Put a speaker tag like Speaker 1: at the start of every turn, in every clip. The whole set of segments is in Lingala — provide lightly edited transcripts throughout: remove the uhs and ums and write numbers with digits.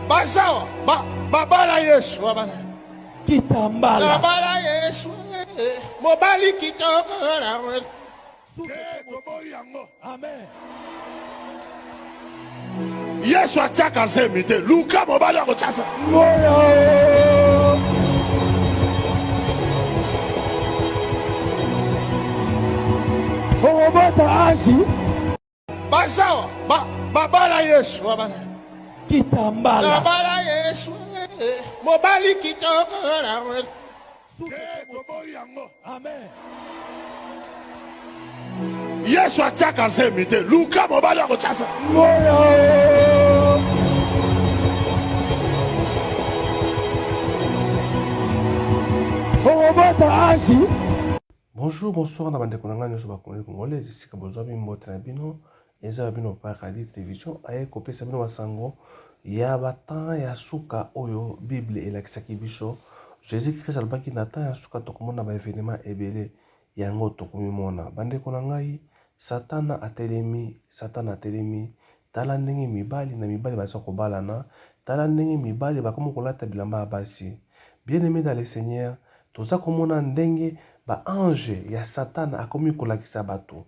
Speaker 1: Bazawa ba babala Yesu babala.
Speaker 2: Kitambala.
Speaker 1: Babala Yesu eh, mobali kitoko na
Speaker 2: Toboyi
Speaker 1: yango.
Speaker 2: Amen.
Speaker 1: Yesu atiaka zemi te. Luka mobali akotia zemi.
Speaker 2: Ngoyo. Okobota ange.
Speaker 1: Bazawa ba babala Yesu babala.
Speaker 2: Kitambala.
Speaker 1: Babala Yesu eh, mobali kitoko na Toboyi yango.
Speaker 2: Amen.
Speaker 1: Yesu atiaka zemi te. Luka mobali akotia zemi.
Speaker 2: Ngoyo. Okobota ange.
Speaker 3: Bonjour, bonsoir na bandeko na ngai nyonso bakongoli congolais esika bozwami mbote na bino eza ya bino paradis television aye kopesa bino basango ya ba temps ya suka oyo bible elakisaki biso Jesus Christ alobaki na temps ya suka tokomona ba evenement ebele yango tokomimona bandeko na ngai satana atelemi satana atelemi tala ndenge mibali na mibali baza kobalana tala ndenge mibali bakomi kolata bilamba ya basi bien aime dans le seigneur toza komona ndenge ba ange ya satana akomi kolakisa bato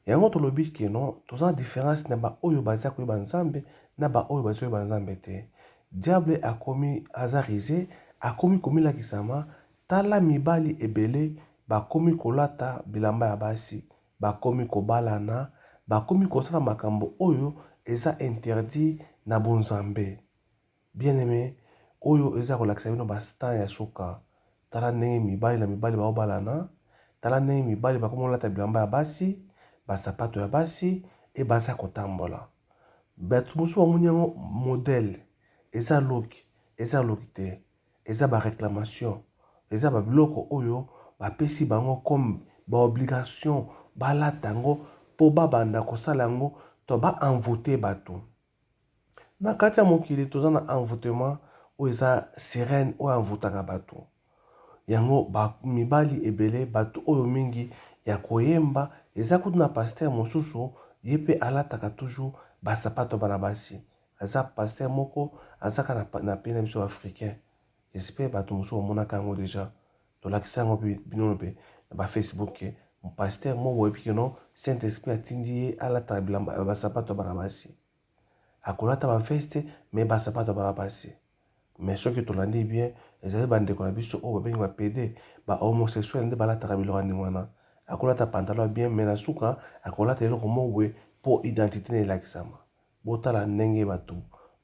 Speaker 3: yango tolobi ke non toza na difference na ba oyo baza koyeba nzambe na ba oyo baza koyeba nzambe te diable akomi aza rise akomi komilakisama tala mibali ebele bakomi kolata bilamba ya basi bakomi kobalana bakomi kosala makambo oyo eza interdit na bonzambe Bien aime, oyo eza kolakisa bino ba temps ya suka. Tala ndenge mibali na mibali baobalana, tala ndenge mibali bakomi kolata bilamba ya basi, ba sapato ya basi et baza kotambola. Bato mosusu bamoni yango modèle, eza look, eza look te, eza ba reclamation, eza ba biloko oyo bapesi bango comme ba obligation balata yango po babanda kosala yango to ba envouter bato. Na kati ya mokili toza na envoutement oyo eza sirène oyo envoutaka bato. Yango ba mibali ebele bato oyo mingi ya koyemba eza kutu na pasteur mosusu ye pe alataka toujours ba sapato ya bana basi. Aza pasteur moko aza kaka na pays na biso ba africain. J'espère bato mosusu bamonaka yango dejà. Tolakisa yango bino pe na ba Facebook ke pasteur moko boyebi ke non Saint Esprit atindi ye alata bilamba ba sapato ya bana basi. Akolata ba veste mais ba sapato ya bana basi. Mais soki tolandi bien ezali ba ndeko na biso oyo babengi ba PD ba homosexuel nde balataka biloko ya ndenge wana. Akolata pantalon ya bien mais na suka akolata eloko moko boye po identite na ye elakisama. Botala ndenge bato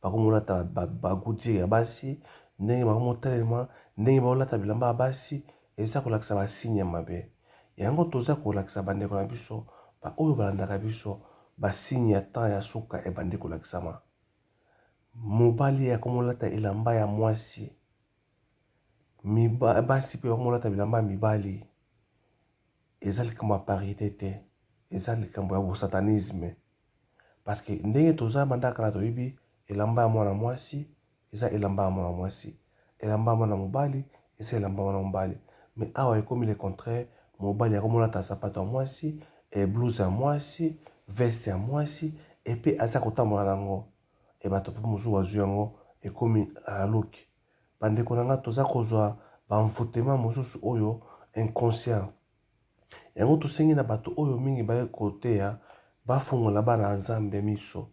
Speaker 3: bakomi kolata ba goutire ya basi, ndenge bakomi kotelema, ndenge bakolata bilamba ya basi, eza kolakisa ba signe ya mabe. Yango toza kolakisa bandeko na biso, ba oyo balandaka biso, ba signe ya temps ya suka ebandi kolakisama. Mobali akomi kolata elamba ya mwasi, basi pe bakomi kolata bilamba ya mibali. Eza likambo ya parite te, eza likambo ya bosatanisme. Parce que ndenge toza banda kala toyebi elamba ya mwana mwasi eza elamba ya mwana mwasi, elamba ya mwana mobali eza elamba ya mwana mobali. Mais awa ekomi le contraire, mobali akomi kolata sapato ya mwasi, eh, blouse ya mwasi, veste ya mwasi et pe aza kotambola na yango. Et bato pe mosusu bazwi yango ekomi à la look. Bandeko na nga toza kozwa ba envoutement mosusu oyo inconscient. Yango tosengi na bato oyo mingi baye koteya bafongola bana ya Nzambe miso.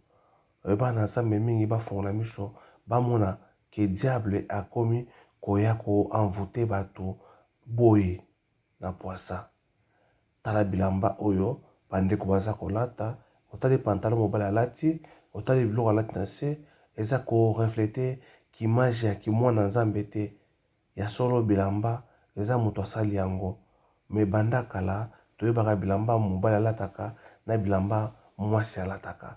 Speaker 3: Bana ya Nzambe mingi bafongola miso bamona ke diable akomi koya ko envoute bato boye na pwasa. Tala bilamba oyo bandeko baza kolata, otali pantalon mobali alati, otali biloko alati na se, eza ko refleter kimage ya kimwana Nzambe te. Ya solo bilamba eza mutu asali yango mais banda kala toyebaka bilamba mobali alataka na bilamba muasi alataka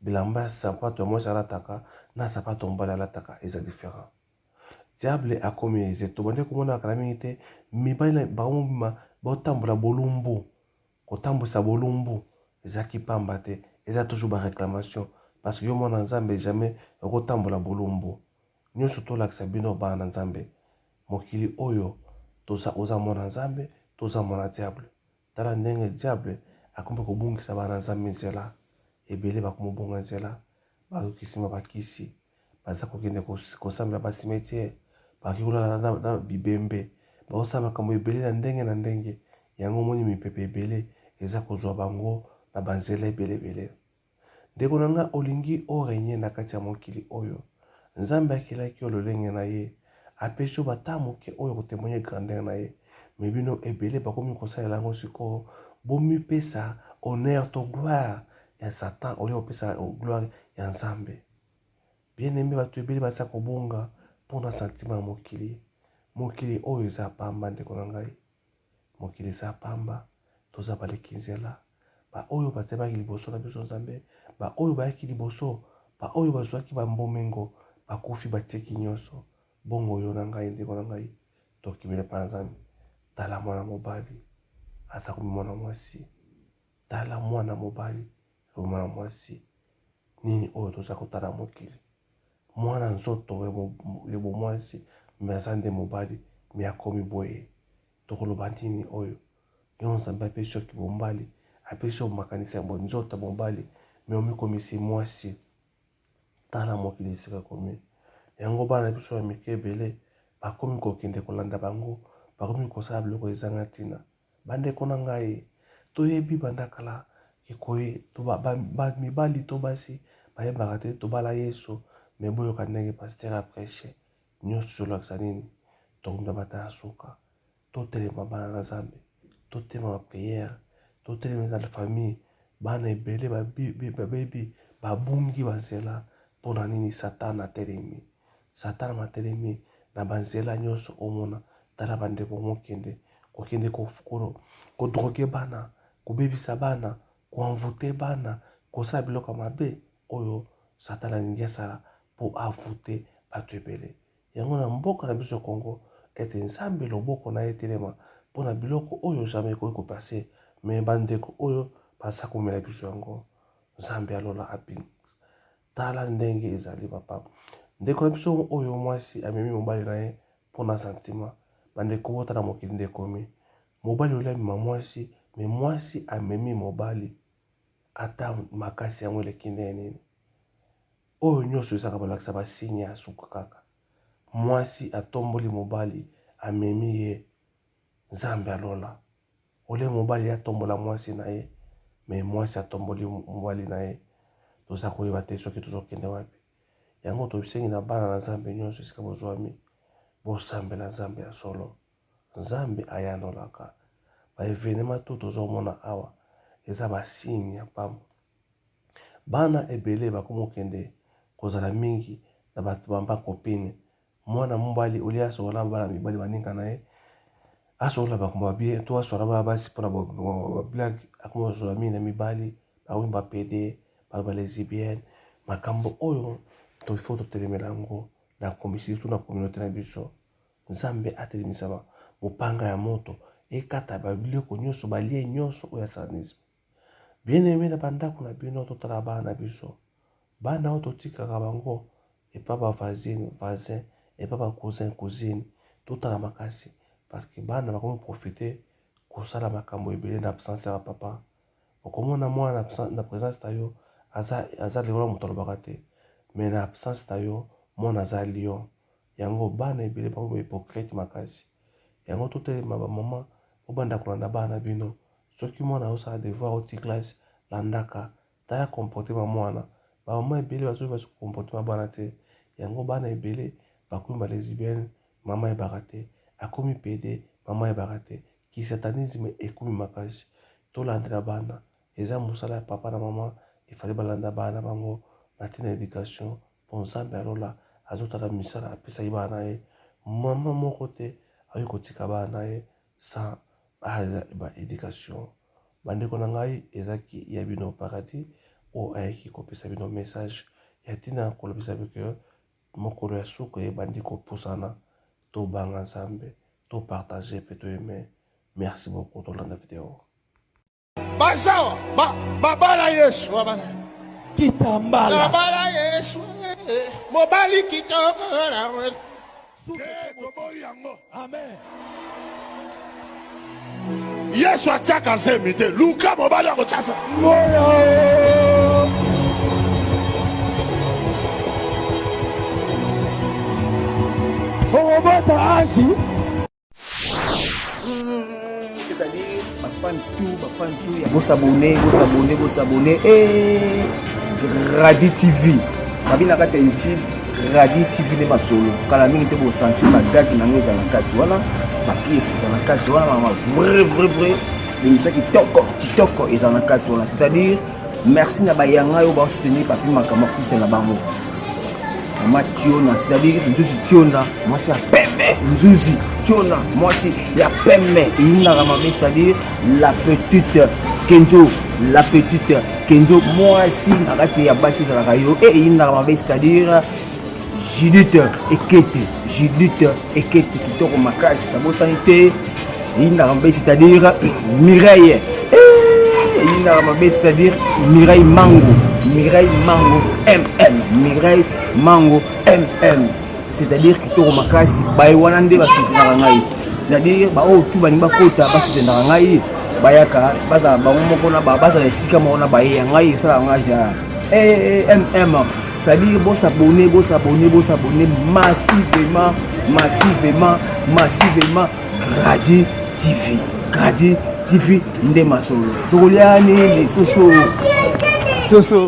Speaker 3: bilamba sapato ya muasi alataka na sapato mobali alataka eza different diable akomi eze tobandi komona kala mingi te mibali na bango mobima baotambola bolumbu kotambwisa bolumbu ezalaki pamba te eza toujours ba reclamation parce que yo mwana nzambe jamais okotambola bolumbu Nionso tolakisa bino bana na nzambe mokili oyo toza oza mwana nzambe to oza mwana diable tala ndenge diable akomi kobungisa bana nzambe nzela ebele bakomobunga nzela bazoki sima bakisi. Baza kokende kosambela ba cimetière, bakoki kolala na bibembe, bazosala makambo ebele na ndenge na ndenge. Yango omoni mipepe ebele eza kozwa bango na banzela ebele ebele. Ndeko na nga, olingi o regner na kati ya mokili oyo? Nzambe akelaki yo lolenge na ye, apesi yo ba temps moke oyo ko temoigner grandeur na ye. Mais bino ebele bakomi kosalela yango sikoyo, bomipesa honneur to gloire ya Satan au lieu kopesa gloire ya Nzambe. Bien aime, bato ebele baza kobunga mpo na sentiment ya mokili. Mokili oyo eza pamba, ndeko na ngai. Mokili eza pamba, toza baleki nzela. Baoyo batelemaki liboso na biso Nzambe, baoyo bayaki liboso, baoyo bazwaki bambomengo, bakufi batiki nyonso. Bongo yo na ngai, ndeko na ngai, tokimela epai na Nzambe. Tala mwana mobali aza komi mwana mwasi, tala mwana mobali akomi mwana mwasi. Nini oyo toza kotala mokili? Mwana nzoto ya bomwasi me aza nde mobali, me akomi boye. Tokoloba nini oyo? Yo Nzambe apesi yo kibombali, apesi yo makanisi ya nzoto ya mobali, me omikomisi mwasi. Tala mokili esika ekomi. Yango bana biso ya mike ebele bakomi kokende kolanda bango, bakomi kosala biloko ezanga ntina. Bandeko na ngai, toyebi banda kala ekoye to ba, ba, ba mibali to basi bayebaka te tobala Yesu, me boyoka ndenge pasteur a prêche nyonso ezolakisa nini? Tokomi na bata ya suka. Totelema bana na Nzambe, totelema ba prière, totelema eza na famille. Bana ebele babebi, babungi banzela. Mpo na nini? Satana atelemi. Satana atelemi na banzela nyonso omona. Tala bandeko mokende kokende kodroge bana, kobebisa bana, koenvoute bana, kosala biloko ya mabe oyo Satana alingi asala mpo avoute bato ebele. Yango na mboka na biso Congo ete Nzambe loboko na ye etelema mpo na biloko oyo jamais ekoki kopase, me bandeko oyo baza komela biso yango. Nzambe ya lola abing. Tala ndenge ezali papa. Ndeko na biso oyo mwasi amemi mobali na ye mpo na sentiment. Bandeko botala mokili nde ekomi. Mobali oyo amema mwasi, me mwasi amemi mobali. Ata makasi yango eleki ndenge nini. Oyo nyonso ezaka balakisa ba signe ya suka kaka. Mwasi atomboli mobali amemi ye. Nzambe ya lola. Ole mobali atombola mwasi na ye, me mwasi atomboli mobali na ye. Toza koyeba te soki tozokende wapi. Yango tosengi na bana na Nzambe nyonso esika bozwami, bosambela Nzambe ya solo. Nzambe ayanolaka. Ba evenement tout tozomona awa eza ba signe ya pamba. Bana ebele bakomi kokende kozala mingi na bato bamba copine. Mwana mobali olie asokola bana mibali baninga na ye, asokola bakombo ba bien to asokola bana basi mpona ba blague, akoma kozwa mingi na mibali, bakomi ba pede, bato ba lesbienne. Makambo oyo il faut totelemela yango na surtout na communauté na biso. Nzambe atelemisa mopanga ya moto ekata ba biloko nyonso, ba lien nyonso oyo ya satanisme. Bien aime, na bandako na bino totala bana na biso. Bana oyo totikaka bango epa ba voisine, voisin, epa ba cousin, cousine, totala makasi parce que bana bakomi profiter kosala makambo ebele na absence ya ba papa. Okomona mwana na présence na yo aza aza lokola moto alobaka te, mais na absence na yo mwana aza lion. Yango bana ebele bakomi hypocrite makasi. Yango totelema ba mama, bobanda kolanda bana na bino. Soki mwana azosala devoir oti classe, landaka, tala comportement mwana. Ba mama ebele bazoyeba comportement bana te. Yango bana ebele bakomi ba lesbienne, mama ayebaka te. Akomi pede, mama ayebaka te. Ki satanisme ekomi makasi. Tolandela bana. Eza mosala ya papa na mama, ifale balanda bana na bango na ntina education. Mpo Nzambe ya lola azotala misala apesaki bana na ye. Mama moko te akoki kotika bana na ye sans ba education. Bandeko na ngai, ezaki ya bino paradis oyo ayaki kopesa bino message ya ntina kolobisa bino mokolo ya suka ebandi kopusana. Tobanga Nzambe, to partager pe to aimer. Merci beaucoup, tolanda video.
Speaker 1: Bazawa ba babala Yesu babala
Speaker 2: Kitambala.
Speaker 1: Babala Yesu mobali kitoko. Toboyi yango.
Speaker 2: Amen.
Speaker 1: Yesu atiaka zemi te, luka mobali akotia zemi.
Speaker 2: Ngoyo.
Speaker 4: Bafan tout ya bosabone bosabone bosabone e Radi TV babi na kati ya YouTube Radi TV nde masolo kala mingi te bosanti bagage nango eza na kati wana bapiese eza na kati wana mama vrai vrai vrai émission kitoko kitoko eza na kati wana c'est-à-dire merci na bayanga oyo basoutenir papi makambo artiste na bango mama tiona c'est-à-dire nzuzi tiona mwasi ya pembe nzuzi tiona mwasi ya pembe eyindaka mabe c'est-à-dire la petite kenzo la petite kenzo mwasi na kati ya basi ezalaka yo e eyindaka mabe c'est-à-dire judith ekete judith ekete kitoko makasi nabosani te eyindaka mabe c'est-à-dire mireille eyindaka mabe c'est-à-dire mireille mango mireille mango mm mireille mango mm c'est-à-dire kitoko makasi baye wana nde basutenaka ngai c'est-à-dire baoyo tu balingi bakota basutenaka ngai bayaka bazala bango moko na bazala esika moko na baye ya ngai esalaka ngai ja mm c'est-à-dire bosabone bosabone bosabone massivement massivement massivement Gradi TV Gradi TV nde masolo tokolia nini soso soso.